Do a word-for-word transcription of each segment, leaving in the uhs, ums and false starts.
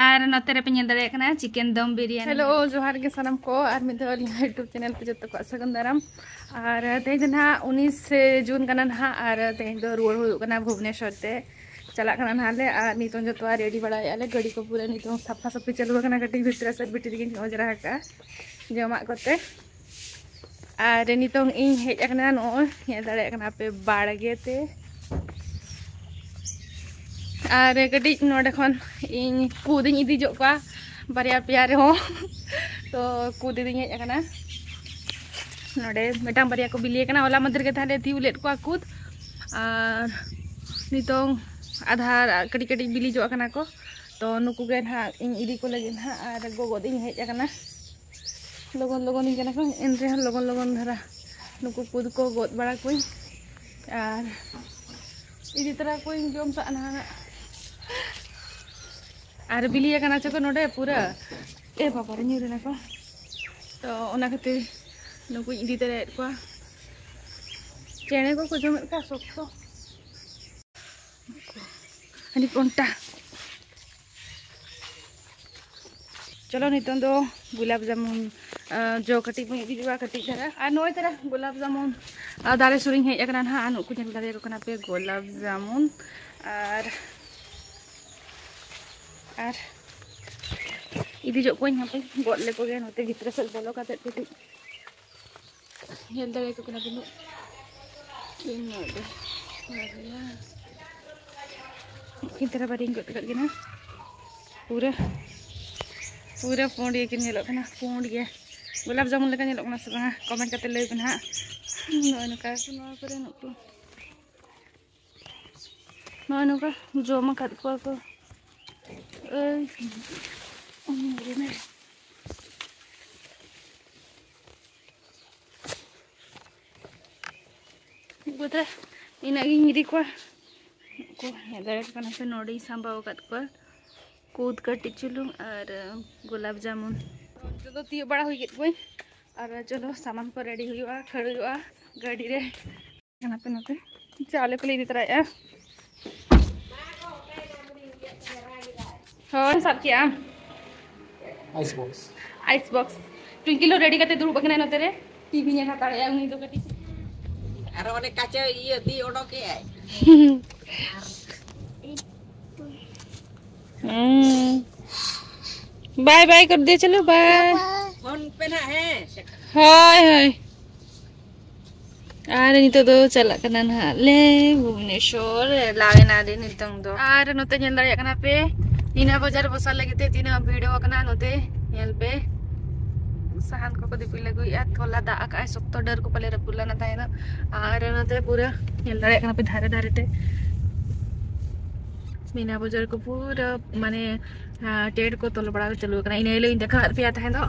ᱟᱨ ᱱᱚᱛᱮ ᱨᱮᱯᱮ ᱧᱮᱞ ᱫᱟᱲᱮᱭᱟᱜ ᱠᱟᱱᱟ ᱪᱤᱠᱮᱱ ᱫᱚᱢ ᱵᱤᱨᱭᱟᱱᱤ᱾ ᱦᱮᱞᱳ, ᱡᱚᱦᱟᱨ ᱜᱮ ᱥᱟᱱᱟᱢ ᱠᱚ, ᱟᱨ ᱢᱤᱫ ᱫᱷᱟᱣ ᱟᱹᱞᱤᱧᱟᱜ YouTube ᱪᱮᱱᱮᱞ ᱛᱮ ᱡᱚᱛᱚ ᱠᱚᱣᱟᱜ ᱥᱟᱹᱜᱩᱱ ᱫᱟᱨᱟᱢ᱾ ᱟᱨ ᱛᱮᱦᱮᱧ ᱫᱚ ᱱᱟᱦᱟᱜ ᱩᱱᱤᱥ ᱡᱩᱱ ᱠᱟᱱᱟ ᱱᱟᱦᱟᱜ, ᱟᱨ ᱛᱮᱦᱮᱧ ᱫᱚ ᱨᱩᱣᱟᱹᱲ ᱦᱩᱭᱩᱜ ᱠᱟᱱᱟ ᱵᱷᱩᱵᱽᱱᱮᱥᱚᱨ ᱛᱮ᱾ ᱪᱟᱞᱟᱜ ᱠᱟᱱᱟ ᱱᱟᱦᱟᱜ ᱞᱮ, ᱟᱨ ᱱᱤᱛᱚᱝ ᱡᱚᱛᱚᱣᱟᱜ ᱨᱮᱰᱤ ᱵᱟᱲᱟᱭᱮᱫᱼᱟ ᱞᱮ᱾ ᱜᱟᱹᱰᱤ ᱠᱚ ᱯᱩᱨᱟᱹ ᱱᱤᱛᱚᱝ ᱥᱟᱯᱷᱟ ᱥᱟᱹᱯᱷᱤ ᱪᱟᱹᱞᱩ ᱟᱠᱟᱱᱟ, ᱠᱟᱹᱴᱤᱡ ᱵᱷᱤᱛᱨᱤ ᱥᱮᱫ ᱵᱤᱴᱤ ᱛᱟᱹᱠᱤᱱ ᱠᱤᱱ ᱚᱸᱡᱽᱨᱟ ᱟᱠᱟᱫᱼᱟ ᱡᱚᱢᱟᱜ ᱠᱚᱛᱮ᱾ ᱟᱨ ᱱᱤᱛᱚᱝ ᱤᱧ ᱦᱮᱡ ᱟᱠᱟᱱᱟ, ᱱᱚᱜᱼᱚᱭ ᱧᱮᱞ ᱫᱟᱲᱮᱭᱟᱜ ᱠᱟᱱᱟ ᱯᱮ ᱵᱟᱲᱜᱮ ᱛᱮ᱾ ᱟᱨ ᱠᱟᱹᱴᱤᱡ ᱱᱚᱰᱮ ᱠᱷᱚᱱ ᱤᱧ ᱠᱩᱫ ᱤᱧ ᱤᱫᱤ ᱡᱚᱜ ᱠᱚᱣᱟ, ᱵᱟᱨᱭᱟ ᱯᱮᱭᱟ ᱨᱮᱦᱚᱸ᱾ ᱛᱚ ᱠᱩᱫ ᱤᱫᱤᱧ ᱦᱮᱡ ᱟᱠᱟᱱᱟ᱾ ᱱᱚᱰᱮ ᱢᱤᱫᱴᱟᱝ ᱵᱟᱨᱭᱟ ᱠᱚ ᱵᱤᱞᱤ ᱟᱠᱟᱱᱟ, ᱦᱚᱞᱟ ᱢᱟᱫᱷᱮᱨ ᱜᱮ ᱛᱟᱦᱞᱮ ᱛᱤᱭᱩᱜ ᱞᱮᱫ ᱠᱚᱣᱟ ᱠᱩᱫ᱾ ᱟᱨ ᱱᱤᱛᱚᱝ ᱟᱫᱷᱟ ᱠᱟᱹᱴᱤᱡ ᱠᱟᱹᱴᱤᱡ ᱵᱤᱞᱤ ᱡᱚᱜ ᱠᱟᱱᱟ ᱠᱚ᱾ ᱛᱚ ᱱᱩᱠᱩ ᱜᱮ ᱱᱟᱦᱟᱜ ᱤᱧ ᱤᱫᱤ ᱠᱚ ᱞᱟᱹᱜᱤᱫ ᱱᱟᱦᱟᱜ, ᱟᱨ ᱜᱚᱜᱚ ᱤᱧ ᱦᱮᱡ ᱟᱠᱟᱱᱟ᱾ ᱞᱚᱜᱚᱱ ᱞᱚᱜᱚᱱᱤᱧ ᱠᱟᱱᱟ ᱠᱚ, ᱮᱱ ᱨᱮᱦᱚᱸ ᱞᱚᱜᱚᱱ ᱞᱚᱜᱚᱱ ᱫᱷᱟᱨᱟ ᱱᱩᱠᱩ ᱠᱩᱫ ᱠᱚ ᱜᱚᱫ ᱵᱟᱲᱟ ᱠᱚᱣᱟᱧ ᱟᱨ ᱤᱫᱤ ᱛᱚᱨᱟ ᱠᱚᱣᱟᱧ ᱡᱚᱢ ᱥᱟᱜ ᱱᱟᱦᱟᱜ᱾ ᱟᱨ ᱵᱤᱞᱤ ᱟᱠᱟᱱᱟ ᱪᱚ ᱠᱚ ᱱᱚᱰᱮ ᱯᱩᱨᱟᱹ, ᱮ ᱵᱟᱵᱟ ᱨᱮ, ᱧᱩᱨ ᱮᱱᱟ ᱠᱚ᱾ ᱛᱚ ᱚᱱᱟ ᱠᱷᱟᱹᱛᱤᱨ ᱱᱩᱠᱩᱧ ᱤᱫᱤ ᱛᱚᱨᱟᱭᱮᱫ ᱠᱚᱣᱟ᱾ ᱪᱮᱬᱮ ᱠᱚᱠᱚ ᱡᱚᱢᱮᱫ ᱠᱚᱣᱟ ᱥᱚᱠᱛᱚ᱾ ᱟᱹᱰᱤ ᱠᱚᱱᱴᱟ᱾ ᱪᱚᱞᱚ, ᱱᱤᱛᱚᱝ ᱫᱚ ᱜᱳᱞᱟᱯ ᱡᱟᱢᱩᱱ, ᱟᱸ, ᱡᱚ ᱠᱟᱹᱴᱤᱡ ᱵᱚᱱ ᱤᱫᱤ ᱡᱚᱜᱟ, ᱠᱟᱹᱴᱤᱡ ᱫᱷᱟᱨᱟ᱾ ᱟᱨ ᱱᱚᱜᱼᱚᱭ ᱛᱟᱨᱟ ᱜᱳᱞᱟᱯ ᱡᱟᱢᱩᱱ, ᱟᱸ, ᱫᱟᱨᱮ ᱥᱩᱨᱤᱧ ᱦᱮᱡ ᱟᱠᱟᱱᱟ ᱱᱟᱦᱟᱜ᱾ ᱟᱨ ᱱᱩᱠᱩ ᱧᱮᱞ ᱫᱟᱲᱮᱭᱟᱠᱚ ᱠᱟᱱᱟ ᱯᱮ, ᱜᱳᱞᱟᱯ ᱡᱟᱢᱩᱱ᱾ ᱟᱨ, ᱟᱨ ᱤᱫᱤ ᱡᱚᱜ ᱠᱚᱣᱟᱧ, ᱦᱟᱯᱮ ᱜᱚᱫ ᱞᱮᱠᱚ ᱜᱮ ᱱᱚᱛᱮ ᱵᱷᱤᱛᱨᱤ ᱥᱮᱫ ᱵᱚᱞᱚ ᱠᱟᱛᱮᱫ ᱠᱟᱹᱴᱤᱡ᱾ ᱧᱮᱞ ᱫᱟᱲᱮᱭᱟᱠᱚ ᱠᱟᱱᱟ ᱵᱤᱱ, ᱤᱧ ᱱᱚᱰᱮ ᱵᱟᱨᱭᱟ᱾ ᱩᱱᱠᱤᱱ ᱛᱟᱨᱟ ᱵᱟᱨᱭᱟᱧ ᱜᱚᱫ ᱟᱠᱟᱫ ᱠᱤᱱᱟ᱾ ᱯᱩᱨᱟᱹ, ᱯᱩᱨᱟᱹ ᱯᱩᱸᱰ ᱜᱮᱠᱤᱱ ᱧᱮᱞᱚᱜ ᱠᱟᱱᱟ, ᱯᱩᱸᱰ ᱜᱮ᱾ ᱜᱳᱞᱟᱯ ᱡᱟᱢᱩᱱ ᱞᱮᱠᱟ ᱧᱮᱞᱚᱜ ᱠᱟᱱᱟ ᱥᱮ ᱵᱟᱝᱟ? ᱠᱚᱢᱮᱱᱴ ᱠᱟᱛᱮ ᱞᱟᱹᱭ ᱯᱮ ᱱᱟᱦᱟᱜ᱾ ᱱᱚᱜᱼᱚᱭ ᱱᱚᱝᱠᱟ ᱱᱚᱣᱟ ᱠᱚᱨᱮ ᱱᱩᱠᱩ ᱱᱚᱜᱼᱚᱭ ᱱᱚᱝᱠᱟ ᱡᱚᱢ ᱟᱠᱟᱫ ᱠᱚᱣᱟ ᱠᱚ᱾ ᱮᱭ, ᱩᱱᱤ ᱜᱮ ᱢᱮ᱾ ᱩᱱᱠᱩ ᱫᱚ ᱤᱱᱟᱹᱜ ᱜᱤᱧ ᱤᱫᱤ ᱠᱚᱣᱟ᱾ ᱩᱱᱠᱩ ᱦᱮᱡ ᱫᱟᱲᱮᱭᱟᱜ ᱠᱟᱱᱟ ᱯᱮ, ᱱᱚᱰᱮᱧ ᱥᱟᱢᱵᱟᱣ ᱟᱠᱟᱫ ᱠᱚᱣᱟ᱾ ᱠᱩᱫ ᱠᱟᱹᱴᱤᱡ ᱪᱩᱞᱩᱝ ᱟᱨ ᱜᱳᱞᱟᱯ ᱡᱟᱢᱩᱱ᱾ ᱱᱤᱛᱚᱜ ᱫᱚ ᱛᱤᱭᱳᱜ ᱵᱟᱲᱟ ᱦᱩᱭ ᱠᱮᱫ ᱠᱚᱣᱟᱧ᱾ ᱟᱨ ᱪᱚᱞᱚ, ᱥᱟᱢᱟᱱ ᱠᱚ ᱨᱮᱰᱤ ᱦᱩᱭᱩᱜᱼᱟ, ᱠᱷᱟᱹᱲ ᱦᱩᱭᱩᱜᱼᱟ ᱜᱟᱹᱰᱤ ᱨᱮ᱾ ᱦᱟᱯᱮ ᱱᱚᱛᱮ ᱪᱟᱣᱞᱮ ᱠᱚᱞᱮ ᱤᱫᱤ ᱛᱚᱨᱟᱭᱮᱫᱼᱟ᱾ ᱦᱳᱭ, ᱥᱟᱵ ᱠᱮᱜᱼᱟ᱾ Ice box. Ice box. Twinkle ᱦᱚᱸ ᱨᱮᱰᱤ ᱠᱟᱛᱮ ᱫᱩᱲᱩᱵ ᱟᱠᱟᱱᱟᱭ ᱱᱚᱛᱮ ᱨᱮ, ᱴᱤᱵᱷᱤ ᱧᱮᱞ ᱦᱟᱛᱟᱲᱮᱜᱼᱟ ᱩᱱᱤ ᱫᱚ ᱠᱟᱹᱴᱤᱡ᱾ ᱟᱨ ᱚᱱᱮ ᱠᱟᱪᱟ ᱤᱭᱟᱹ ᱫᱤ ᱚᱰᱚᱠᱮᱜᱼᱟᱭ᱾ ᱦᱩᱸ᱾ बाय बाय कर दे, चलो बाय। ᱯᱷᱳᱱ ᱯᱮ ᱱᱟᱜ, ᱦᱮᱸ᱾ ᱦᱳᱭ ᱦᱳᱭ᱾ ᱟᱨ ᱱᱤᱛᱚᱜ ᱫᱚ ᱪᱟᱞᱟᱜ ᱠᱟᱱᱟ ᱱᱟᱦᱟᱜ ᱞᱮ ᱵᱷᱩᱵᱽᱱᱮᱥᱚᱨ, ᱞᱟᱣᱮᱱᱟ ᱨᱮ ᱱᱤᱛᱚᱝ ᱫᱚ᱾ ᱟᱨ ᱱᱚᱛᱮ ᱧᱮᱞ ᱫᱟᱲᱮᱭᱟᱜ ᱠᱟᱱᱟ ᱯᱮ, ᱢᱤᱱᱟ ᱵᱟᱡᱟᱨ ᱵᱚᱥᱟ ᱞᱟᱹᱜᱤᱫ ᱛᱮ ᱛᱤᱱᱟᱹᱜ ᱵᱷᱤᱲ ᱟᱠᱟᱱᱟ ᱱᱚᱛᱮ ᱧᱮᱞ ᱯᱮ᱾ ᱥᱟᱦᱟᱱ ᱠᱚᱠᱚ ᱫᱤᱯᱤᱞ ᱟᱹᱜᱩᱭᱮᱫᱼᱟ, ᱛᱷᱚᱞᱟ ᱫᱟᱜ ᱟᱠᱟᱜᱼᱟᱭ, ᱥᱚᱠᱛᱚ ᱰᱟᱹᱨ ᱠᱚ ᱯᱟᱞᱮ ᱨᱟᱹᱯᱩᱫ ᱞᱮᱱᱟ ᱛᱟᱦᱮᱸ ᱫᱚ᱾ ᱟᱨ ᱱᱚᱛᱮ ᱯᱩᱨᱟᱹ ᱧᱮᱞ ᱫᱟᱲᱮᱭᱟᱜ ᱠᱟᱱᱟ ᱯᱮ ᱫᱷᱟᱨᱮ ᱫᱷᱟᱨᱮ ᱛᱮ ᱢᱤᱱᱟ ᱵᱟᱡᱟᱨ ᱠᱚ ᱯᱩᱨᱟᱹ ᱢᱟᱱᱮ ᱴᱮᱰ ᱠᱚ ᱛᱚᱞ ᱵᱟᱲᱟ ᱪᱟᱹᱞᱩ ᱟᱠᱟᱱᱟ᱾ ᱤᱱᱟᱹ ᱦᱤᱞᱳᱜ ᱤᱧ ᱫᱮᱠᱷᱟᱣᱟᱫ ᱯᱮᱭᱟ ᱛᱟᱦᱮᱸ ᱫᱚ᱾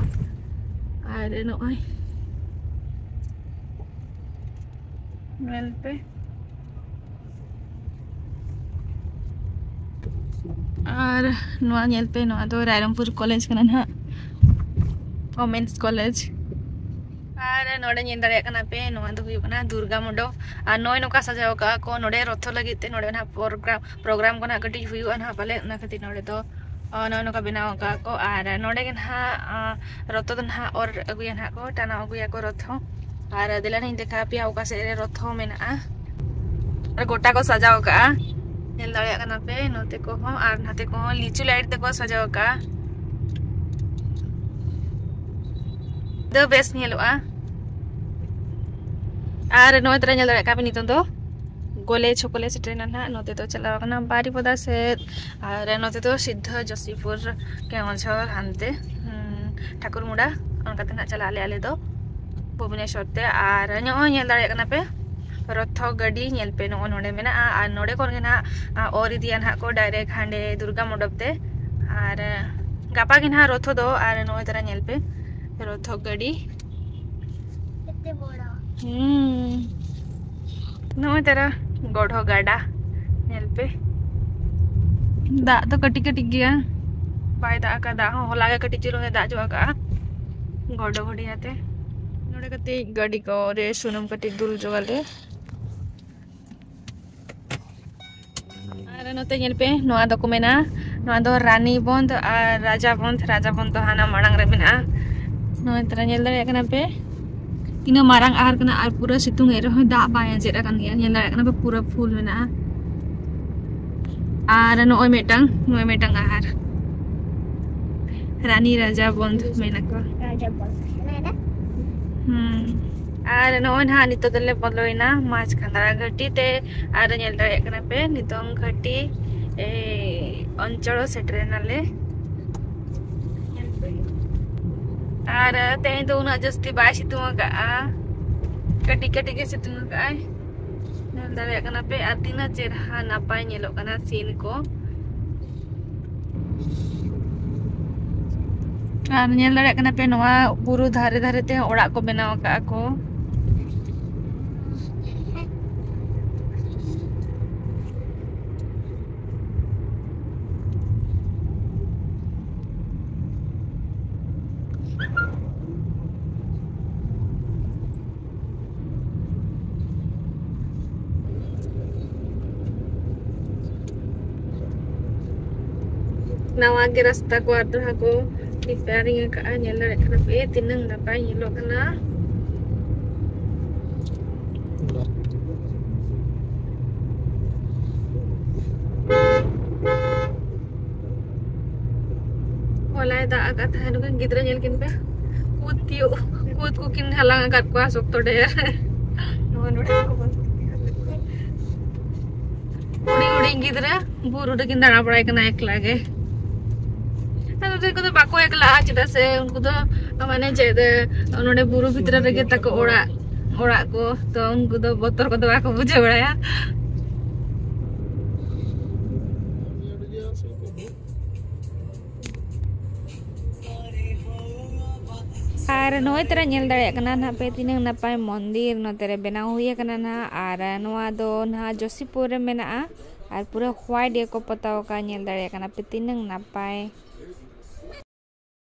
ᱟᱨ ᱱᱚᱜᱼᱚᱭ ᱧᱮᱞ ᱯᱮ᱾ ᱟᱨ ᱱᱚᱣᱟ ᱧᱮᱞ ᱯᱮ, ᱱᱚᱣᱟ ᱫᱚ ᱨᱟᱭᱨᱚᱝᱯᱩᱨ ᱠᱚᱞᱮᱡᱽ ᱠᱟᱱᱟ ᱱᱟᱦᱟᱜ, ᱣᱚᱢᱮᱱᱥ ᱠᱚᱞᱮᱡᱽ᱾ ᱟᱨ ᱱᱚᱰᱮ ᱧᱮᱞ ᱫᱟᱲᱮᱭᱟᱜ ᱠᱟᱱᱟ ᱯᱮ, ᱱᱚᱣᱟ ᱫᱚ ᱦᱩᱭᱩᱜ ᱠᱟᱱᱟ ᱫᱩᱨᱜᱟ ᱢᱚᱱᱰᱚᱯ᱾ ᱟᱨ ᱱᱚᱜᱼᱚᱭ ᱱᱚᱝᱠᱟ ᱥᱟᱡᱟᱣ ᱠᱟᱜᱼᱟ ᱠᱚ ᱱᱚᱰᱮ ᱨᱚᱛᱷᱚ ᱞᱟᱹᱜᱤᱫ ᱛᱮ᱾ ᱱᱚᱰᱮ ᱱᱟᱦᱟᱜ ᱯᱨᱳᱜᱨᱟᱢ, ᱯᱨᱳᱜᱨᱟᱢ ᱠᱚ ᱱᱟᱦᱟᱜ ᱠᱟᱹᱴᱤᱡ ᱦᱩᱭᱩᱜᱼᱟ ᱱᱟᱦᱟᱜ ᱯᱟᱞᱮ, ᱚᱱᱟ ᱠᱷᱟᱹᱛᱤᱨ ᱱᱚᱰᱮ ᱫᱚ ᱱᱚᱜᱼᱚᱭ ᱱᱚᱝᱠᱟ ᱵᱮᱱᱟᱣ ᱟᱠᱟᱫ ᱠᱚ᱾ ᱟᱨ ᱱᱚᱰᱮ ᱜᱮ ᱱᱟᱦᱟᱜ ᱨᱚᱛᱷᱚ ᱫᱚ ᱱᱟᱦᱟᱜ ᱚᱨ ᱟᱹᱜᱩᱭᱟ ᱱᱟᱦᱟᱜ ᱠᱚ, ᱴᱟᱱᱟᱣ ᱟᱹᱜᱩᱭᱟ ᱠᱚ ᱨᱚᱛᱷᱚ᱾ ᱟᱨ ᱫᱮᱞᱟ ᱱᱟᱦᱟᱜ ᱤᱧ ᱫᱮᱠᱷᱟᱣ ᱟᱯᱮᱭᱟ ᱚᱠᱟ ᱥᱮᱫ ᱨᱮ ᱨᱚᱛᱷᱚ ᱢᱮᱱᱟᱜᱼᱟ᱾ ᱟᱨ ᱜᱚᱴᱟ ᱠᱚ ᱥᱟᱡᱟᱣ ᱠᱟᱜᱼᱟ, ᱧᱮᱞ ᱫᱟᱲᱮᱭᱟᱜ ᱠᱟᱱᱟ ᱯᱮ᱾ ᱱᱚᱛᱮ ᱠᱚᱦᱚᱸ ᱟᱨ ᱱᱟᱛᱮ ᱠᱚᱦᱚᱸ ᱞᱤᱪᱩ ᱞᱟᱭᱤᱴ ᱛᱮᱠᱚ ᱥᱟᱡᱟᱣ ᱠᱟᱜᱼᱟ, ᱫᱚ ᱵᱮᱥ ᱧᱮᱞᱚᱜᱼᱟ᱾ ᱟᱨ ᱱᱚᱜᱼᱚᱭ ᱛᱚᱨᱟ ᱧᱮᱞ ᱫᱟᱲᱮᱭᱟᱜ ᱠᱟᱱᱟ ᱯᱮ ᱱᱤᱛᱚᱝ ᱫᱚ ᱠᱚᱞᱮᱡᱽ ᱦᱚᱸ ᱠᱚᱞᱮᱡᱽ ᱥᱮᱴᱮᱨᱮᱱᱟ ᱱᱟᱦᱟᱜ᱾ ᱱᱚᱛᱮ ᱫᱚ ᱪᱟᱞᱟᱣ ᱠᱟᱱᱟ ᱵᱟᱨᱤᱯᱚᱫᱟ ᱥᱮᱫ, ᱟᱨ ᱱᱚᱛᱮ ᱫᱚ ᱥᱤᱫᱷᱟᱹ ᱡᱚᱥᱤᱯᱩᱨ ᱠᱮᱣᱚᱱᱡᱷᱚᱨ ᱦᱟᱱᱛᱮ, ᱦᱩᱸ, ᱴᱷᱟᱠᱩᱨᱢᱩᱰᱟ, ᱚᱱᱠᱟᱛᱮ ᱱᱟᱦᱟᱜ ᱪᱟᱞᱟᱜ ᱟᱞᱮ, ᱟᱞᱮ ᱫᱚ ᱵᱷᱩᱵᱽᱱᱮᱥᱚᱨ ᱛᱮ᱾ ᱟᱨ ᱱᱚᱜᱼᱚᱭ ᱧᱮᱞ ᱫᱟᱲᱮᱭᱟᱜ ᱠᱟᱱᱟ ᱯᱮ ᱨᱚᱛᱷᱚ ᱜᱟᱹᱰᱤ, ᱧᱮᱞ ᱯᱮ ᱱᱚᱜᱼᱚᱭ ᱱᱚᱰᱮ ᱢᱮᱱᱟᱜᱼᱟ᱾ ᱟᱨ ᱱᱚᱰᱮ ᱠᱷᱚᱱ ᱜᱮ ᱱᱟᱦᱟᱜ ᱚᱨ ᱤᱫᱤᱭᱟ ᱱᱟᱦᱟᱜ ᱠᱚ ᱰᱟᱭᱨᱮᱠᱴ ᱦᱟᱸᱰᱮ ᱫᱩᱨᱜᱟ ᱢᱚᱱᱰᱚᱯ ᱛᱮ᱾ ᱟᱨ ᱜᱟᱯᱟ ᱜᱮ ᱱᱟᱦᱟᱜ ᱨᱚᱛᱷᱚ ᱫᱚ᱾ ᱟᱨ ᱱᱚᱜᱼᱚᱭ ᱛᱟᱨᱟ ᱧᱮᱞ ᱯᱮ ᱨᱚᱛᱷᱚ ᱜᱟᱹᱰᱤ᱾ ᱦᱩᱸ, ᱱᱚᱜᱼᱚᱭ ᱛᱟᱨᱟ ᱜᱚᱰᱷᱚ ᱜᱟᱰᱟ ᱧᱮᱞ ᱯᱮ᱾ ᱫᱟᱜ ᱫᱚ ᱠᱟᱹᱴᱤᱡ ᱠᱟᱹᱴᱤᱡ ᱜᱮᱭᱟ, ᱵᱟᱭ ᱫᱟᱜ ᱟᱠᱟᱫᱟ᱾ ᱫᱟᱜ ᱦᱚᱸ ᱦᱚᱞᱟ ᱜᱮ ᱠᱟᱹᱴᱤᱡ ᱪᱩᱞᱩᱝ ᱮ ᱫᱟᱜ ᱧᱚᱜ ᱟᱠᱟᱫᱼᱟ ᱜᱚᱰᱚ ᱜᱚᱰᱤ ᱟᱛᱮ᱾ ᱱᱚᱰᱮ ᱠᱟᱹᱴᱤᱡ ᱜᱟᱹᱰᱤ ᱠᱚᱨᱮ ᱥᱩᱱᱩᱢ ᱠᱟᱹᱴᱤᱡ ᱫᱩᱞ ᱡᱚᱜᱟᱞᱮ᱾ ᱟᱨ ᱱᱚᱛᱮ ᱧᱮᱞ ᱯᱮ, ᱱᱚᱣᱟ ᱫᱚᱠᱚ ᱢᱮᱱᱟ ᱱᱚᱣᱟ ᱫᱚ ᱨᱟᱱᱤ ᱵᱚᱱᱫᱷ ᱟᱨ ᱨᱟᱡᱟ ᱵᱚᱱᱫᱷ᱾ ᱨᱟᱡᱟ ᱵᱚᱱᱫᱷ ᱫᱚ ᱦᱟᱱᱟ ᱢᱟᱲᱟᱝ ᱨᱮ ᱢᱮᱱᱟᱜᱼᱟ᱾ ᱱᱚᱜᱼᱚᱭ ᱛᱚᱨᱟ ᱧᱮᱞ ᱫᱟᱲᱮᱭᱟᱜ ᱠᱟᱱᱟ ᱯᱮ, ᱛᱤᱱᱟᱹᱜ ᱢᱟᱨᱟᱝ ᱟᱦᱟᱨ ᱠᱟᱱᱟ ᱟᱨ ᱯᱩᱨᱟᱹ ᱥᱤᱛᱩᱝ ᱮᱫ ᱨᱮᱦᱚᱸ ᱫᱟᱜ ᱵᱟᱭ ᱟᱸᱡᱮᱫ ᱟᱠᱟᱱ ᱜᱮᱭᱟ᱾ ᱧᱮᱞ ᱫᱟᱲᱮᱭᱟᱜ ᱠᱟᱱᱟ ᱯᱮ, ᱯᱩᱨᱟᱹ ᱯᱷᱩᱞ ᱢᱮᱱᱟᱜᱼᱟ᱾ ᱟᱨ ᱱᱚᱜᱼᱚᱭ ᱢᱤᱫᱴᱟᱝ, ᱱᱚᱜᱼᱚᱭ ᱢᱤᱫᱴᱟᱝ ᱟᱦᱟᱨ, ᱨᱟᱱᱤ ᱨᱟᱡᱟ ᱵᱚᱱᱫᱷ ᱢᱮᱱᱟᱠᱚ᱾ ᱨᱟᱡᱟ ᱵᱚᱱᱫᱷ ᱢᱮᱱᱟᱜᱼᱟ᱾ ᱦᱩᱸ᱾ ᱟᱨ ᱱᱚᱜᱼᱚᱭ ᱱᱟᱦᱟᱜ ᱱᱤᱛᱚᱜ ᱫᱚᱞᱮ ᱵᱚᱞᱚᱭᱮᱱᱟ ᱢᱟᱪᱷ ᱠᱷᱟᱸᱫᱽᱲᱟ ᱜᱷᱟᱹᱴᱤ ᱛᱮ᱾ ᱟᱨ ᱧᱮᱞ ᱫᱟᱲᱮᱭᱟᱜ ᱠᱟᱱᱟ ᱯᱮ, ᱱᱤᱛᱚᱝ ᱜᱷᱟᱹᱴᱤ, ᱮ, ᱚᱧᱪᱚᱲ ᱥᱮᱴᱮᱨᱮᱱᱟᱞᱮ᱾ ᱟᱨ ᱛᱮᱦᱮᱧ ᱫᱚ ᱩᱱᱟᱹᱜ ᱡᱟᱹᱥᱛᱤ ᱵᱟᱭ ᱥᱤᱛᱩᱝ ᱟᱠᱟᱫᱼᱟ, ᱠᱟᱹᱴᱤᱡ ᱠᱟᱹᱴᱤᱡ ᱜᱮ ᱥᱤᱛᱩᱝ ᱟᱠᱟᱫᱼᱟᱭ᱾ ᱧᱮᱞ ᱫᱟᱲᱮᱭᱟᱜ ᱠᱟᱱᱟ ᱯᱮ, ᱟᱨ ᱛᱤᱱᱟᱹᱜ ᱪᱮᱨᱦᱟ ᱱᱟᱯᱟᱭ ᱧᱮᱞᱚᱜ ᱠᱟᱱᱟ ᱥᱤᱱ ᱠᱚ᱾ ᱟᱨ ᱧᱮᱞ ᱫᱟᱲᱮᱭᱟᱜ ᱠᱟᱱᱟ ᱯᱮ, ᱱᱚᱣᱟ ᱵᱩᱨᱩ ᱫᱷᱟᱨᱮ ᱫᱷᱟᱨᱮ ᱛᱮ ᱚᱲᱟᱜ ᱠᱚ ᱵᱮᱱᱟᱣ ᱟᱠᱟᱫᱼᱟ ᱠᱚ᱾ ᱱᱟᱣᱟ ᱜᱮ ᱨᱟᱥᱛᱟ ᱠᱚ ᱟᱨ ᱫᱚᱦᱲᱟ ᱠᱚ ᱨᱤᱯᱮᱭᱟᱨᱤᱝ ᱟᱠᱟᱫᱼᱟ᱾ ᱧᱮᱞ ᱫᱟᱲᱮᱭᱟᱜ ᱠᱟᱱᱟ ᱯᱮ ᱛᱤᱱᱟᱹᱝ ᱱᱟᱯᱟᱭ ᱧᱮᱞᱚᱜ ᱠᱟᱱᱟ᱾ ᱦᱚᱞᱟᱭ ᱫᱟᱜ ᱟᱠᱟᱫ ᱛᱟᱦᱮᱸ᱾ ᱱᱩᱠᱤᱱ ᱜᱤᱫᱽᱨᱟᱹ ᱧᱮᱞ ᱠᱤᱱ ᱯᱮ, ᱠᱩᱫ ᱛᱤᱭᱳᱜ, ᱠᱩᱫ ᱠᱚᱠᱤᱱ ᱦᱟᱞᱟᱝ ᱟᱠᱟᱫ ᱠᱚᱣᱟ ᱥᱚᱠᱛᱚ ᱰᱷᱮᱨ᱾ ᱱᱚᱣᱟ ᱱᱚᱰᱮ ᱠᱚ ᱵᱚᱞᱚ᱾ ᱦᱩᱰᱤᱧ ᱦᱩᱰᱤᱧ ᱜᱤᱫᱽᱨᱟᱹ ᱵᱩᱨᱩ ᱨᱮᱠᱤᱱ ᱫᱟᱬᱟ ᱵᱟᱲᱟᱭ ᱠᱟᱱᱟ ᱮᱠᱞᱟ ᱜᱮ᱾ ᱟᱫᱚ ᱩᱱᱠᱩ ᱫᱚ ᱵᱟᱠᱚ ᱮᱠᱞᱟᱜᱼᱟ, ᱪᱮᱫᱟᱜ ᱥᱮ ᱩᱱᱠᱩ ᱫᱚ ᱢᱟᱱᱮ ᱪᱮᱫ, ᱱᱚᱰᱮ ᱵᱩᱨᱩ ᱵᱷᱤᱛᱨᱤ ᱨᱮᱜᱮ ᱛᱟᱠᱚ ᱚᱲᱟᱜ, ᱚᱲᱟᱜ ᱠᱚ, ᱛᱚ ᱩᱱᱠᱩ ᱫᱚ ᱵᱚᱛᱚᱨ ᱠᱚᱫᱚ ᱵᱟᱠᱚ ᱵᱩᱡᱷᱟᱹᱣ ᱵᱟᱲᱟᱭᱟ᱾ ᱟᱨ ᱱᱚᱜᱼᱚᱭ ᱛᱚᱨᱟ ᱧᱮᱞ ᱫᱟᱲᱮᱭᱟᱜ ᱠᱟᱱᱟ ᱱᱟᱦᱟᱜ ᱯᱮ ᱛᱤᱱᱟᱹᱜ ᱱᱟᱯᱟᱭ ᱢᱚᱱᱫᱤᱨ ᱱᱚᱛᱮ ᱨᱮ ᱵᱮᱱᱟᱣ ᱦᱩᱭ ᱟᱠᱟᱱᱟ ᱱᱟᱦᱟᱜ᱾ ᱟᱨ ᱱᱚᱣᱟ ᱫᱚ ᱱᱟᱦᱟᱜ ᱡᱳᱥᱤᱯᱩᱨ ᱨᱮ ᱢᱮᱱᱟᱜᱼᱟ᱾ ᱟᱨ ᱯᱩᱨᱟᱹ white ᱜᱮᱠᱚ ᱯᱚᱛᱟᱣ ᱟᱠᱟᱫ᱾ ᱧᱮᱞ ᱫᱟᱲᱮᱭᱟᱜ ᱠᱟᱱᱟ ᱯᱮ ᱛᱤᱱᱟᱹᱜ ᱱᱟᱯᱟᱭ᱾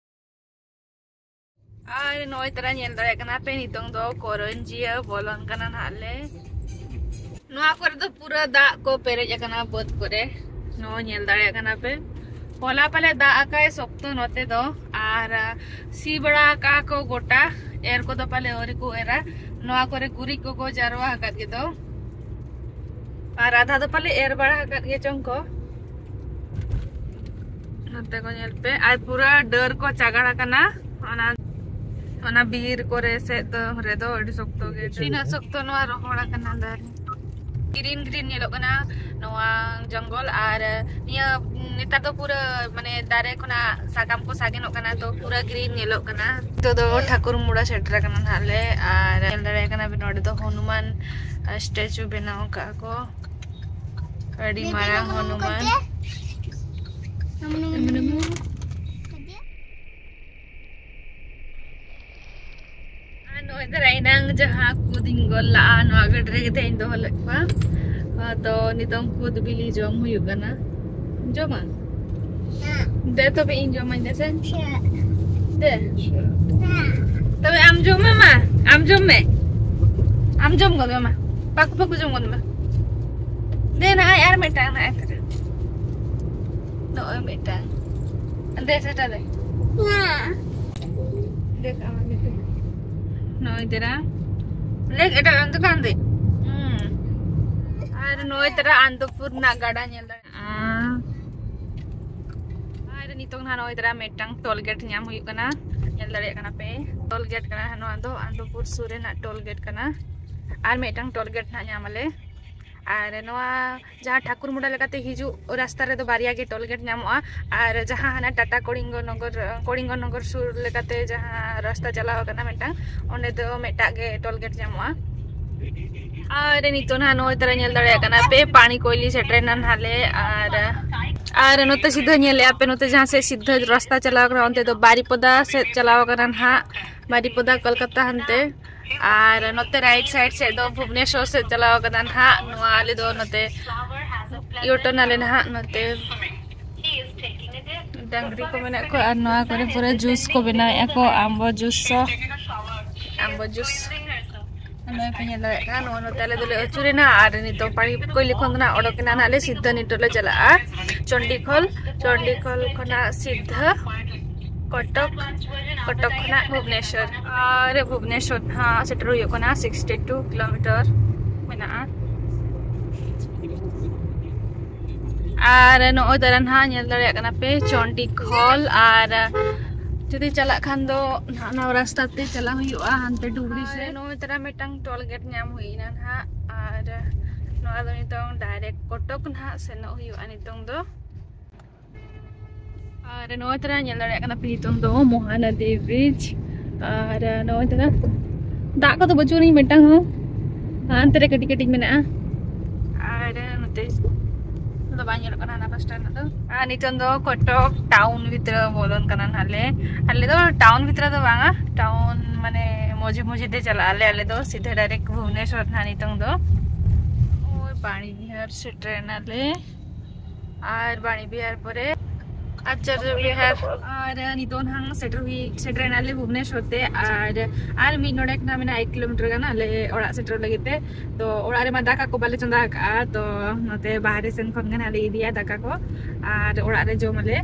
ᱟᱨ ᱱᱚᱜᱼᱚᱭ ᱛᱚᱨᱟ ᱧᱮᱞ ᱫᱟᱲᱮᱭᱟᱜ ᱠᱟᱱᱟ ᱯᱮ, ᱱᱤᱛᱚᱝ ᱫᱚ ᱠᱚᱨᱚᱧᱡᱤᱭᱟᱹ ᱵᱚᱞᱚᱱ ᱠᱟᱱᱟ ᱱᱟᱦᱟᱜ ᱞᱮ᱾ ᱱᱚᱣᱟ ᱠᱚᱨᱮ ᱫᱚ ᱯᱩᱨᱟᱹ ᱫᱟᱜ ᱠᱚ ᱯᱮᱨᱮᱡ ᱟᱠᱟᱱᱟ ᱵᱟᱹᱫᱽ ᱠᱚᱨᱮ᱾ ᱱᱚᱜᱼᱚᱭ ᱧᱮᱞ ᱫᱟᱲᱮᱭᱟᱜ ᱠᱟᱱᱟ ᱯᱮ᱾ ᱦᱚᱞᱟ ᱯᱟᱞᱮ ᱫᱟᱜ ᱟᱠᱟᱭ ᱥᱚᱠᱛᱚ ᱱᱚᱛᱮ ᱫᱚ, ᱟᱨ ᱥᱤ ᱵᱟᱲᱟ ᱟᱠᱟᱫ ᱠᱚ ᱜᱚᱴᱟ, ᱮᱨ ᱠᱚᱫᱚ ᱯᱟᱞᱮ ᱟᱹᱣᱨᱤ ᱠᱚ ᱮᱨᱟ᱾ ᱱᱚᱣᱟ ᱠᱚᱨᱮ ᱜᱩᱨᱤᱡ ᱠᱚᱠᱚ ᱡᱟᱨᱣᱟ ᱟᱠᱟᱫ ᱜᱮᱫᱚ, ᱟᱨ ᱟᱫᱷᱟ ᱫᱚ ᱯᱟᱞᱮ ᱮᱨ ᱵᱟᱲᱟ ᱟᱠᱟᱫ ᱜᱮ ᱪᱚᱝ ᱠᱚ᱾ ᱱᱚᱛᱮ ᱠᱚ ᱧᱮᱞ ᱯᱮ, ᱟᱨ ᱯᱩᱨᱟᱹ ᱰᱟᱹᱨ ᱠᱚ ᱪᱟᱜᱟᱲ ᱟᱠᱟᱱᱟ᱾ ᱚᱱᱟ, ᱚᱱᱟ ᱵᱤᱨ ᱠᱚᱨᱮ ᱥᱮᱫ ᱫᱚ, ᱨᱮᱫᱚ ᱟᱹᱰᱤ ᱥᱚᱠᱛᱚ ᱜᱮ, ᱛᱤᱱᱟᱹᱜ ᱥᱚᱠᱛᱚ ᱱᱚᱣᱟ ᱨᱚᱦᱚᱲ ᱟᱠᱟᱱᱟ ᱫᱟᱨᱮ᱾ ᱜᱨᱤᱱ ᱜᱨᱤᱱ ᱧᱮᱞᱚᱜ ᱠᱟᱱᱟ ᱱᱚᱣᱟ ᱡᱚᱝᱜᱚᱞ, ᱟᱨ ᱱᱤᱭᱟᱹ ᱱᱮᱛᱟᱨ ᱫᱚ ᱯᱩᱨᱟᱹ ᱢᱟᱱᱮ ᱫᱟᱨᱮ ᱠᱷᱚᱱᱟᱜ ᱥᱟᱠᱟᱢ ᱠᱚ ᱥᱟᱜᱮᱱᱚᱜ ᱠᱟᱱᱟ, ᱛᱚ ᱯᱩᱨᱟᱹ ᱜᱨᱤᱱ ᱧᱮᱞᱚᱜ ᱠᱟᱱᱟ᱾ ᱱᱤᱛᱚᱜ ᱫᱚ ᱴᱷᱟᱠᱩᱨ ᱢᱩᱲᱟ ᱥᱮᱴᱮᱨ ᱟᱠᱟᱱᱟ ᱱᱟᱦᱟᱜ ᱞᱮ, ᱟᱨ ᱧᱮᱞ ᱫᱟᱲᱮᱭᱟᱜ ᱠᱟᱱᱟ ᱵᱤᱱ ᱱᱚᱰᱮ ᱫᱚ ᱦᱚᱱᱩᱢᱟᱱ ᱥᱴᱮᱪᱩ ᱵᱮᱱᱟᱣ ᱟᱠᱟᱫ ᱠᱚ, ᱟᱹᱰᱤ ᱢᱟᱨᱟᱝ ᱦᱚᱱᱩᱢᱟᱱ᱾ ᱟᱨ ᱱᱚᱜᱼᱚᱭ ᱛᱟᱨᱟ ᱮᱱᱟᱝ ᱡᱟᱦᱟᱸ ᱠᱩᱫᱤᱧ ᱜᱚᱞ ᱞᱟᱜᱼᱟ, ᱱᱚᱣᱟ ᱜᱟᱹᱰᱤ ᱨᱮᱜᱮ ᱛᱮᱦᱮᱧ ᱫᱚᱦᱚ ᱞᱮᱫ ᱠᱚᱣᱟ᱾ ᱟᱫᱚ ᱱᱤᱛᱚᱝ ᱠᱩᱫ ᱵᱤᱞᱤ ᱡᱚᱢ ᱦᱩᱭᱩᱜ ᱠᱟᱱᱟ᱾ ᱡᱚᱢᱟ? ᱫᱮ ᱛᱚᱵᱮ ᱤᱧ ᱡᱚᱢᱟᱹᱧ, ᱫᱮ ᱥᱮ? ᱫᱮ᱾ ᱛᱚᱵᱮ ᱟᱢ ᱡᱚᱢ ᱢᱮ ᱢᱟ, ᱟᱢ ᱡᱚᱢ ᱢᱮ᱾ ᱟᱢ ᱡᱚᱢ ᱜᱚᱫ ᱢᱮ ᱢᱟ᱾ ᱯᱟᱠᱩ ᱯᱟᱠᱩ ᱡᱚᱢ ᱜᱚᱫ ᱢᱮ᱾ ᱫᱮ ᱱᱚᱜᱼᱚᱭ ᱟᱨ ᱢᱤᱫᱴᱟᱝ ᱱᱚᱜᱼᱚᱭ ᱛᱟᱨᱟ᱾ ᱱᱚᱜᱼᱚᱭ ᱢᱤᱫᱴᱟᱝ᱾ ᱫᱮ ᱥᱮᱴᱟ ᱫᱮ᱾ ᱫᱮ ᱠᱟᱜ ᱢᱮ ᱫᱮ᱾ ᱱᱚᱜᱼᱚᱭ ᱛᱟᱨᱟ᱾ ᱞᱮᱠ ᱮᱴᱟᱜ ᱫᱚᱠᱟᱱ ᱫᱮ᱾ ᱦᱩᱸ᱾ ᱟᱨ ᱱᱚᱜᱼᱚᱭ ᱛᱟᱨᱟ ᱟᱱᱫᱚᱯᱩᱨ ᱨᱮᱱᱟᱜ ᱜᱟᱰᱟ ᱧᱮᱞ ᱫᱟᱲᱮᱭᱟᱜᱼᱟ᱾ ᱟᱨ ᱱᱤᱛᱚᱝ ᱱᱟᱦᱟᱜ ᱱᱚᱜᱼᱚᱭ ᱛᱟᱨᱟ ᱢᱤᱫᱴᱟᱝ ᱴᱳᱞ ᱜᱮᱴ ᱧᱟᱢ ᱦᱩᱭᱩᱜ ᱠᱟᱱᱟ᱾ ᱧᱮᱞ ᱫᱟᱲᱮᱭᱟᱜ ᱠᱟᱱᱟ ᱯᱮ, ᱴᱳᱞ ᱜᱮᱴ ᱠᱟᱱᱟ ᱱᱚᱣᱟ ᱫᱚ, ᱟᱱᱫᱚᱯᱩᱨ ᱥᱩᱨ ᱨᱮᱱᱟᱜ ᱴᱳᱞ ᱜᱮᱴ ᱠᱟᱱᱟ᱾ ᱟᱨ ᱢᱤᱫᱴᱟᱝ ᱴᱳᱞ ᱜᱮᱴ ᱱᱟᱦᱟᱜ ᱧᱟᱢ ᱟᱞᱮ᱾ ᱟᱨ ᱱᱚᱣᱟ ᱡᱟᱦᱟᱸ ᱴᱷᱟᱠᱩᱨ ᱢᱩᱰᱟ ᱞᱮᱠᱟᱛᱮ ᱦᱤᱡᱩᱜ ᱨᱟᱥᱛᱟ ᱨᱮᱫᱚ ᱵᱟᱨᱭᱟ ᱜᱮ ᱴᱳᱞ ᱜᱮᱴ ᱧᱟᱢᱚᱜᱼᱟ᱾ ᱟᱨ ᱡᱟᱦᱟᱸ ᱦᱟᱱᱟ ᱴᱟᱴᱟ ᱠᱚᱲᱤᱝᱜᱚ ᱱᱚᱜᱚᱨ, ᱠᱚᱲᱤᱝᱜᱚ ᱱᱚᱜᱚᱨ ᱥᱩᱨ ᱞᱮᱠᱟᱛᱮ ᱡᱟᱦᱟᱸ ᱨᱟᱥᱛᱟ ᱪᱟᱞᱟᱣ ᱟᱠᱟᱱᱟ ᱢᱤᱫᱴᱟᱝ, ᱚᱸᱰᱮ ᱫᱚ ᱢᱤᱫᱴᱟᱝ ᱜᱮ ᱴᱳᱞ ᱜᱮᱴ ᱧᱟᱢᱚᱜᱼᱟ᱾ ᱟᱨ ᱱᱤᱛᱚᱜ ᱱᱟᱦᱟᱜ ᱱᱚᱜᱼᱚᱭ ᱛᱟᱨᱟ ᱧᱮᱞ ᱫᱟᱲᱮᱭᱟᱜ ᱠᱟᱱᱟ ᱯᱮ, ᱯᱟᱱᱤ ᱠᱚᱭᱞᱤ ᱥᱮᱴᱮᱨᱮᱱᱟ ᱱᱟᱦᱟᱜ ᱞᱮ᱾ ᱟᱨ, ᱟᱨ ᱱᱚᱛᱮ ᱥᱤᱫᱷᱟᱹ ᱧᱮᱞᱮᱜᱼᱟ ᱯᱮ, ᱱᱚᱛᱮ ᱡᱟᱦᱟᱸ ᱥᱮᱫ ᱥᱤᱫᱷᱟᱹ ᱨᱟᱥᱛᱟ ᱪᱟᱞᱟᱣ ᱠᱟᱱᱟ, ᱚᱱᱛᱮ ᱫᱚ ᱵᱟᱨᱤᱯᱚᱫᱟ ᱥᱮᱫ ᱪᱟᱞᱟᱣ ᱠᱟᱱᱟ ᱱᱟᱦᱟᱜ, ᱵᱟᱨᱤᱯᱚᱫᱟ ᱠᱳᱞᱠᱟᱛᱟ ᱦᱟᱱᱛᱮ᱾ ᱟᱨ ᱱᱚᱛᱮ ᱨᱟᱭᱤᱴ ᱥᱟᱭᱤᱰ ᱥᱮᱫ ᱫᱚ ᱵᱷᱩᱵᱽᱱᱮᱥᱚᱨ ᱥᱮᱫ ᱪᱟᱞᱟᱣ ᱠᱟᱱᱟ ᱱᱟᱦᱟᱜ᱾ ᱱᱚᱣᱟ ᱟᱞᱮ ᱫᱚ ᱱᱚᱛᱮ ᱤᱭᱩᱴᱟᱨᱱ ᱟᱞᱮ ᱱᱟᱦᱟᱜ ᱱᱚᱛᱮ᱾ ᱰᱟᱝᱨᱤ ᱠᱚ ᱢᱮᱱᱟᱜ ᱠᱚᱣᱟ ᱟᱨ ᱱᱚᱣᱟ ᱠᱚᱨᱮ ᱯᱩᱨᱟᱹ ᱡᱩᱥ ᱠᱚ ᱵᱮᱱᱟᱣᱮᱫᱼᱟ ᱠᱚ, ᱟᱢᱵᱚ ᱡᱩᱥ ᱥᱚ, ᱟᱢᱵᱚ ᱡᱩᱥ᱾ ᱱᱚᱜᱼᱚᱭ ᱯᱮ ᱧᱮᱞ ᱫᱟᱲᱮᱭᱟᱜ ᱠᱟᱱᱟ, ᱱᱚᱜᱼᱚᱭ ᱱᱚᱛᱮ ᱟᱞᱮ ᱫᱚᱞᱮ ᱟᱹᱪᱩᱨᱮᱱᱟ ᱟᱨ ᱱᱤᱛᱚᱝ ᱯᱟᱲᱤ ᱠᱚᱭᱞᱤ ᱠᱷᱚᱱ ᱫᱚ ᱱᱟᱜ ᱚᱰᱚᱠ ᱮᱱᱟ ᱱᱟᱜ ᱞᱮ ᱥᱤᱫᱷᱟᱹ ᱱᱤᱛᱚᱜ ᱞᱮ ᱪᱟᱞᱟᱜᱼᱟ ᱪᱚᱱᱰᱤᱠᱷᱚᱞ᱾ ᱪᱚᱱᱰᱤᱠᱷᱚᱞ ᱠᱷᱚᱱᱟᱜ ᱥᱤᱫᱷᱟᱹ ᱠᱚᱴᱚᱠ, ᱠᱚᱴᱚᱠ ᱠᱷᱚᱱᱟᱜ ᱵᱷᱩᱵᱽᱱᱮᱥᱚᱨ, ᱟᱨ ᱵᱷᱩᱵᱽᱱᱮᱥᱚᱨ ᱦᱟᱸᱜ ᱥᱮᱴᱮᱨ ᱦᱩᱭᱩᱜ ᱠᱟᱱᱟ, sixty two kilometer ᱢᱮᱱᱟᱜᱼᱟ᱾ ᱟᱨ ᱱᱚᱜᱼᱚᱭ ᱛᱟᱨᱟ ᱱᱟᱦᱟᱜ ᱧᱮᱞ ᱫᱟᱲᱮᱭᱟᱜ ᱠᱟᱱᱟ ᱯᱮ ᱪᱚᱱᱰᱤᱠᱷᱚᱞ, ᱟᱨ ᱡᱩᱫᱤ ᱪᱟᱞᱟᱜ ᱠᱷᱟᱱ ᱫᱚ ᱱᱟᱦᱟᱜ ᱱᱚᱣᱟ ᱨᱟᱥᱛᱟ ᱛᱮ ᱪᱟᱞᱟᱜ ᱦᱩᱭᱩᱜᱼᱟ ᱦᱟᱱᱛᱮ ᱰᱩᱝᱨᱤ ᱟᱨ ᱥᱮᱫ᱾ ᱱᱚᱜᱼᱚᱭ ᱛᱟᱨᱟ ᱢᱤᱫᱴᱟᱝ ᱴᱳᱞ ᱜᱮᱴ ᱧᱟᱢ ᱦᱩᱭᱱᱟ ᱱᱟᱦᱟᱜ, ᱟᱨ ᱱᱚᱣᱟ ᱫᱚ ᱱᱤᱛᱚᱝ direct ᱠᱚᱴᱚᱠ ᱱᱟᱦᱟᱜ ᱥᱮᱱᱚᱜ ᱦᱩᱭᱩᱜᱼᱟ ᱱᱤᱛᱚᱝ ᱫᱚ᱾ ᱟᱨ ᱱᱚᱜᱼᱚᱭ ᱛᱟᱨᱟ ᱧᱮᱞ ᱫᱟᱲᱮᱭᱟᱜ ᱠᱟᱱᱟ ᱯᱮ ᱱᱤᱛᱚᱝ ᱫᱚ ᱢᱚᱦᱟᱱᱚᱫᱤ bridge, ᱟᱨ ᱱᱚᱜᱼᱚᱭ ᱛᱟᱨᱟ ᱫᱟᱜ ᱠᱚᱫᱚ ᱵᱟᱹᱪᱩᱜ ᱟᱹᱱᱤᱡ ᱢᱤᱫᱴᱟᱝ ᱦᱚᱸ, ᱦᱟᱱᱛᱮ ᱨᱮ ᱠᱟᱹᱴᱤᱡ ᱠᱟᱹᱴᱤᱡ ᱢᱮᱱᱟᱜᱼᱟ᱾ ᱟᱨ ᱱᱚᱛᱮ ᱫᱚ ᱵᱟᱝ ᱧᱮᱞᱚᱜ ᱠᱟᱱᱟ ᱦᱟᱱᱟ ᱯᱟᱥᱴᱟ ᱨᱮᱱᱟᱜ ᱫᱚ᱾ ᱟᱨ ᱱᱤᱛᱚᱝ ᱫᱚ ᱠᱚᱴᱚᱠ town ᱵᱷᱤᱛᱨᱤ ᱵᱚᱞᱚᱱ ᱠᱟᱱᱟ ᱱᱟᱦᱟᱜ ᱞᱮ᱾ ᱟᱞᱮ ᱫᱚ town ᱵᱷᱤᱛᱨᱤ ᱫᱚ ᱵᱟᱝᱟ, town ᱢᱟᱱᱮ ᱢᱚᱡᱷᱮ ᱢᱚᱡᱷᱮ ᱛᱮ ᱪᱟᱞᱟᱜ ᱟᱞᱮ᱾ ᱟᱞᱮ ᱫᱚ ᱥᱤᱫᱷᱟᱹ direct ᱵᱷᱩᱵᱽᱱᱮᱥᱚᱨ ᱱᱟᱦᱟᱜ ᱱᱤᱛᱚᱝ ᱫᱚ᱾ ᱳᱭ ᱵᱟᱬᱤ ᱵᱤᱦᱟᱨ ᱥᱮᱴᱮᱨ ᱮᱱᱟᱞᱮ᱾ ᱟᱨ ᱵᱟᱬᱤ ᱵᱤᱦᱟᱨ ᱯᱚᱨᱮ ᱟᱪᱟᱨᱭᱚ ᱵᱤᱦᱟᱨ᱾ ᱟᱨ ᱱᱤᱛᱚᱜ ᱱᱟᱦᱟᱜ ᱥᱮᱴᱮᱨ ᱦᱩᱭ, ᱥᱮᱴᱮᱨ ᱮᱱᱟᱞᱮ ᱵᱷᱩᱵᱽᱱᱮᱥᱚᱨ ᱛᱮ᱾ ᱟᱨ, ᱟᱨ ᱢᱤᱫ ᱱᱚᱰᱮ ᱠᱷᱚᱱᱟᱜ ᱢᱮᱱᱟᱜᱼᱟ ᱮᱠ ᱠᱤᱞᱳᱢᱤᱴᱟᱨ ᱜᱟᱱ ᱟᱞᱮ ᱚᱲᱟᱜ ᱥᱮᱴᱮᱨ ᱞᱟᱹᱜᱤᱫ ᱛᱮ᱾ ᱛᱚ ᱚᱲᱟᱜ ᱨᱮᱢᱟ ᱫᱟᱠᱟ ᱠᱚ ᱵᱟᱞᱮ ᱪᱚᱸᱫᱟ ᱟᱠᱟᱫᱼᱟ, ᱛᱚ ᱱᱚᱛᱮ ᱵᱟᱦᱨᱮ ᱥᱮᱱ ᱠᱷᱚᱱ ᱜᱮ ᱱᱟᱦᱟᱜ ᱞᱮ ᱤᱫᱤᱭᱟ ᱫᱟᱠᱟ ᱠᱚ᱾ ᱟᱨ ᱚᱲᱟᱜ ᱨᱮ ᱡᱚᱢ ᱟᱞᱮ᱾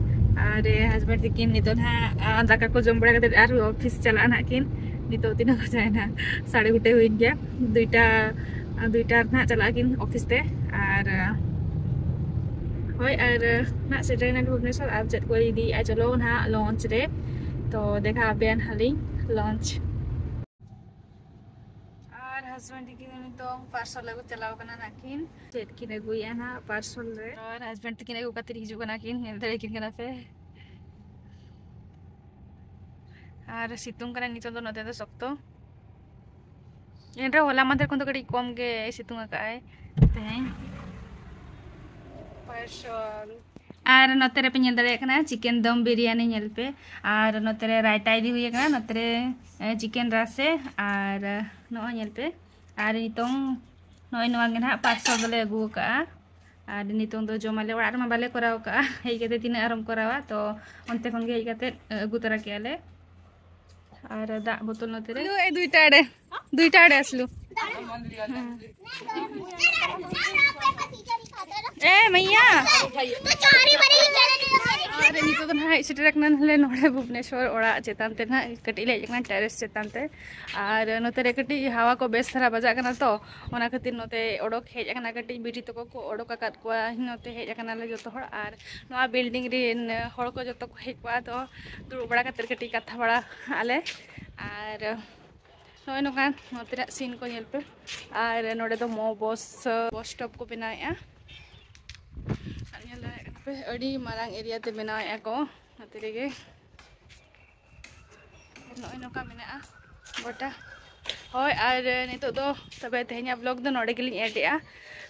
ᱟᱨ husband ᱛᱟᱹᱠᱤᱱ ᱱᱤᱛᱚᱜ ᱱᱟᱦᱟᱜ, ᱟ, ᱫᱟᱠᱟ ᱠᱚ ᱡᱚᱢ ᱵᱟᱲᱟ ᱠᱟᱛᱮ ᱟᱨᱦᱚᱸ ᱚᱯᱷᱤᱥ ᱪᱟᱞᱟᱜᱼᱟ ᱱᱟᱦᱟᱜ ᱠᱤᱱ᱾ ᱱᱤᱛᱚᱜ ᱛᱤᱱᱟᱹᱜ ᱵᱟᱡᱟᱭᱮᱱᱟ? ᱥᱟᱲᱮ ᱜᱚᱴᱟ ᱦᱩᱭᱮᱱ ᱜᱮᱭᱟ᱾ ᱫᱩᱭᱴᱟ, ᱫᱩᱭᱴᱟ ᱨᱮ ᱱᱟᱦᱟᱜ ᱪᱟᱞᱟᱜ ᱟᱹᱠᱤᱱ ᱚᱯᱷᱤᱥ ᱛᱮ᱾ ᱟᱨ ᱦᱳᱭ, ᱟᱨ ᱱᱟᱦᱟᱜ ᱥᱮᱴᱮᱨᱮᱱᱟ ᱵᱷᱩᱵᱽᱱᱮᱥᱚᱨ᱾ ᱟᱨ ᱪᱮᱫ ᱠᱚ ᱤᱫᱤᱭᱮᱫᱼᱟ, ᱪᱚᱞᱚ ᱱᱟᱦᱟᱜ launch ᱨᱮ, ᱛᱚ ᱫᱮᱠᱷᱟ ᱟᱯᱮᱭᱟ ᱱᱟᱦᱟᱜ ᱞᱤᱧ launch᱾ ᱟᱨ husband ᱛᱟᱹᱠᱤᱱ ᱫᱚ ᱱᱤᱛᱚᱝ parcel ᱟᱹᱜᱩ ᱪᱟᱞᱟᱣ ᱠᱟᱱᱟ ᱱᱟᱦᱟᱜ ᱠᱤᱱ᱾ ᱪᱮᱫ ᱠᱤᱱ ᱟᱹᱜᱩᱭᱮᱫᱼᱟ ᱱᱟᱦᱟᱜ parcel ᱨᱮ? ᱟᱨ husband ᱛᱟᱹᱠᱤᱱ ᱟᱹᱜᱩ ᱠᱟᱛᱮ ᱦᱤᱡᱩᱜ ᱠᱟᱱᱟ ᱠᱤᱱ, ᱧᱮᱞ ᱫᱟᱲᱮ ᱠᱤᱱ ᱠᱟᱱᱟ ᱯᱮ᱾ ᱟᱨ ᱥᱤᱛᱩᱝ ᱠᱟᱱᱟ ᱱᱤᱛᱚᱝ ᱫᱚ ᱱᱚᱛᱮ ᱫᱚ ᱥᱚᱠᱛᱚ᱾ ᱮᱱᱨᱮᱦᱚᱸ ᱦᱚᱞᱟ ᱢᱟᱫᱷᱮᱨ ᱠᱷᱚᱱ ᱫᱚ ᱠᱟᱹᱴᱤᱡ ᱠᱚᱢ ᱜᱮ ᱥᱤᱛᱩᱝ ᱟᱠᱟᱫᱼᱟᱭ ᱛᱮᱦᱮᱧ᱾ ᱯᱟᱨᱥᱚᱞ᱾ ᱟᱨ ᱱᱚᱛᱮ ᱨᱮᱯᱮ ᱧᱮᱞ ᱫᱟᱲᱮᱭᱟᱜ ᱠᱟᱱᱟ chicken ᱫᱚᱢ ᱵᱤᱨᱭᱟᱱᱤ, ᱧᱮᱞ ᱯᱮ᱾ ᱟᱨ ᱱᱚᱛᱮ ᱨᱮ ᱨᱟᱭᱛᱟ ᱤᱫᱤ ᱦᱩᱭ ᱟᱠᱟᱱᱟ, ᱱᱚᱛᱮ ᱨᱮ, ᱮ, chicken ᱨᱟᱥᱮ᱾ ᱟᱨ ᱱᱚᱜᱼᱚᱭ ᱧᱮᱞ ᱯᱮ, ᱟᱨ ᱱᱤᱛᱚᱝ ᱱᱚᱜᱼᱚᱭ ᱱᱚᱣᱟ ᱜᱮ ᱱᱟᱦᱟᱜ ᱯᱟᱨᱥᱚᱞ ᱫᱚᱞᱮ ᱟᱹᱜᱩ ᱟᱠᱟᱫᱼᱟ᱾ ᱟᱨ ᱱᱤᱛᱚᱝ ᱫᱚ ᱡᱚᱢᱟᱞᱮ, ᱚᱲᱟᱜ ᱨᱮᱢᱟ ᱵᱟᱞᱮ ᱠᱚᱨᱟᱣ ᱟᱠᱟᱫᱼᱟ, ᱦᱮᱡ ᱠᱟᱛᱮ ᱛᱤᱱᱟᱹᱜ ᱟᱨᱚᱢ ᱠᱚᱨᱟᱣᱟ, ᱛᱚ ᱚᱱᱛᱮ ᱠᱷᱚᱱ ᱜᱮ ᱦᱮᱡ ᱠᱟᱛᱮ, ᱮ, ᱟᱹᱜᱩ ᱛᱚᱨᱟ ᱠᱮᱜᱼᱟ ᱞᱮ᱾ ᱟᱨ ᱫᱟᱜ ᱵᱳᱛᱚᱞ ᱱᱚᱛᱮ ᱨᱮ᱾ ᱫᱩ, ᱮ, ᱫᱩᱭᱴᱟ ᱟᱲᱮ, ᱫᱩᱭᱴᱟ ᱟᱲᱮ ᱟᱥᱞᱩ᱾ ᱦᱮᱸ᱾ ᱮ ᱢᱟᱭᱭᱟ, ᱟᱨ ᱱᱤᱛᱚᱜ ᱫᱚ ᱱᱟᱦᱟᱜ ᱦᱮᱡ ᱥᱮᱴᱮᱨ ᱟᱠᱟᱱᱟ ᱱᱟᱞᱮ ᱱᱚᱰᱮ ᱵᱷᱩᱵᱽᱱᱮᱥᱚᱨ ᱚᱲᱟᱜ ᱪᱮᱛᱟᱱ ᱛᱮ ᱱᱟᱦᱟᱜ, ᱠᱟᱹᱴᱤᱡ ᱞᱮ ᱦᱮᱡ ᱟᱠᱟᱱᱟ ᱴᱮᱨᱮᱥ ᱪᱮᱛᱟᱱ ᱛᱮ᱾ ᱟᱨ ᱱᱚᱛᱮ ᱨᱮ ᱠᱟᱹᱴᱤᱡ ᱦᱟᱣᱟ ᱠᱚ ᱵᱮᱥ ᱫᱷᱟᱨᱟ ᱵᱟᱡᱟᱜ ᱠᱟᱱᱟ ᱛᱚ, ᱚᱱᱟ ᱠᱷᱟᱹᱛᱤᱨ ᱱᱚᱛᱮ ᱚᱰᱚᱠ ᱦᱮᱡ ᱟᱠᱟᱱᱟ᱾ ᱠᱟᱹᱴᱤᱡ ᱵᱤᱴᱤ ᱛᱟᱠᱚ ᱠᱚ ᱚᱰᱚᱠ ᱟᱠᱟᱫ ᱠᱚᱣᱟ, ᱱᱚᱛᱮ ᱦᱮᱡ ᱟᱠᱟᱱᱟᱞᱮ ᱡᱚᱛᱚ ᱦᱚᱲ᱾ ᱟᱨ ᱱᱚᱣᱟ ᱵᱤᱞᱰᱤᱝ ᱨᱮᱱ ᱦᱚᱲ ᱠᱚ ᱡᱚᱛᱚ ᱠᱚ ᱦᱮᱡ ᱠᱚᱜᱼᱟ, ᱛᱚ ᱫᱩᱲᱩᱵ ᱵᱟᱲᱟ ᱠᱟᱛᱮ ᱠᱟᱹᱴᱤᱡ ᱠᱟᱛᱷᱟ ᱵᱟᱲᱟ ᱟᱞᱮ᱾ ᱟᱨ ᱱᱚᱜᱼᱚᱭ ᱱᱚᱝᱠᱟᱱ ᱱᱚᱛᱮᱱᱟᱜ ᱥᱤᱱ ᱠᱚ ᱧᱮᱞ ᱯᱮ᱾ ᱟᱨ ᱱᱚᱰᱮ ᱫᱚ ᱢᱚ ᱵᱚᱥ, ᱵᱚᱥ ᱥᱴᱚᱯ ᱠᱚ ᱵᱮᱱᱟᱣᱮᱫᱼᱟ᱾ ᱟᱨ ᱧᱮᱞ ᱫᱟᱲᱮᱭᱟᱜ ᱠᱟᱱᱟ ᱯᱮ, ᱟᱹᱰᱤ ᱢᱟᱨᱟᱝ ᱮᱨᱤᱭᱟ ᱛᱮ ᱵᱮᱱᱟᱣᱮᱫᱼᱟ ᱠᱚ ᱱᱚᱛᱮ ᱨᱮᱜᱮ᱾ ᱱᱚᱜᱼᱚᱭ ᱱᱚᱝᱠᱟ ᱢᱮᱱᱟᱜᱼᱟ ᱜᱚᱴᱟ᱾ ᱦᱳᱭ, ᱟᱨ ᱱᱤᱛᱚᱜ ᱫᱚ ᱛᱚᱵᱮ ᱛᱮᱦᱮᱧᱟᱜ ᱵᱞᱚᱜ ᱫᱚ ᱱᱚᱰᱮ ᱜᱮᱞᱤᱧ ᱮᱰᱮᱜᱼᱟ᱾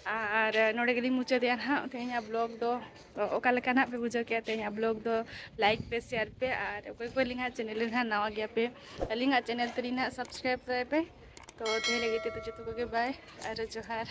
ᱟᱨ ᱱᱚᱰᱮ ᱜᱮᱞᱤᱧ ᱢᱩᱪᱟᱹᱫᱮᱜᱼᱟ ᱱᱟᱦᱟᱜ ᱛᱮᱦᱮᱧᱟᱜ ᱵᱞᱚᱜ ᱫᱚ᱾ ᱛᱚ ᱚᱠᱟ ᱞᱮᱠᱟ ᱱᱟᱦᱟᱜ ᱯᱮ ᱵᱩᱡᱷᱟᱹᱣ ᱠᱮᱜᱼᱟ ᱛᱮᱦᱮᱧᱟᱜ ᱵᱞᱚᱜ ᱫᱚ? ᱞᱟᱭᱤᱠ ᱯᱮ, ᱥᱮᱭᱟᱨ ᱯᱮ, ᱟᱨ ᱚᱠᱚᱭ ᱠᱚ ᱟᱹᱞᱤᱧᱟᱜ ᱪᱮᱱᱮᱞ ᱨᱮ ᱱᱟᱦᱟᱜ ᱱᱟᱣᱟ ᱜᱮᱭᱟ ᱯᱮ, ᱟᱹᱞᱤᱧᱟᱜ ᱪᱮᱱᱮᱞ ᱛᱟᱹᱞᱤᱧ ᱱᱟᱦᱟᱜ ᱥᱟᱵᱥᱠᱨᱟᱭᱤᱵ ᱛᱟᱭ ᱯᱮ᱾ ᱛᱚ ᱛᱮᱦᱮᱧ ᱞᱟᱹᱜᱤᱫ ᱛᱮᱫᱚ ᱡᱚᱛᱚ ᱠᱚᱜᱮ ᱵᱟᱭ ᱟᱨ ᱡᱚᱦᱟᱨ᱾